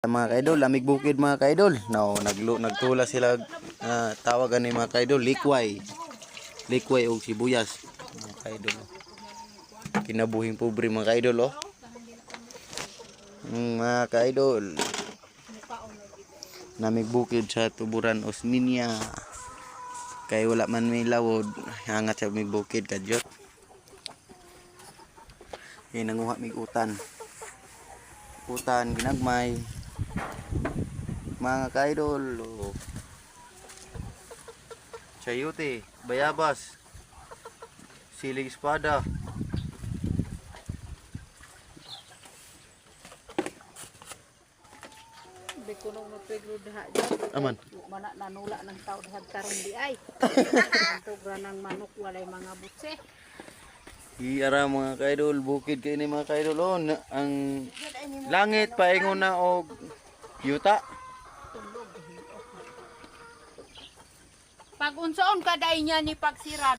Mga kaidol, lamig bukid, mga kaidol. No, nagtula sila, tawagan ni mga kaidol, likway. Likway og sibuyas, mga kaidol. Kinabuhing pobre, mga kaidol, oh. Mga kaidol. Namig bukid sa Tuburan, Osminia. Kay wala man may lawod, hangat sa mig bukid kadyot. Eh, nanguha mig utan. Utan ginagmay. Mga kaidol, oh. Chayote, bayabas, siling espada. Di ko nung napigro diha dyan. Aman. Mana nanula ng tao diha karon di ay. Tugra ng manok, walay mga butse. Iara, mga kaidol, bukid kay ni mga kaidol, oh, ang langit paingon na og yuta. Pag unsaon ka day niya ni pagsira.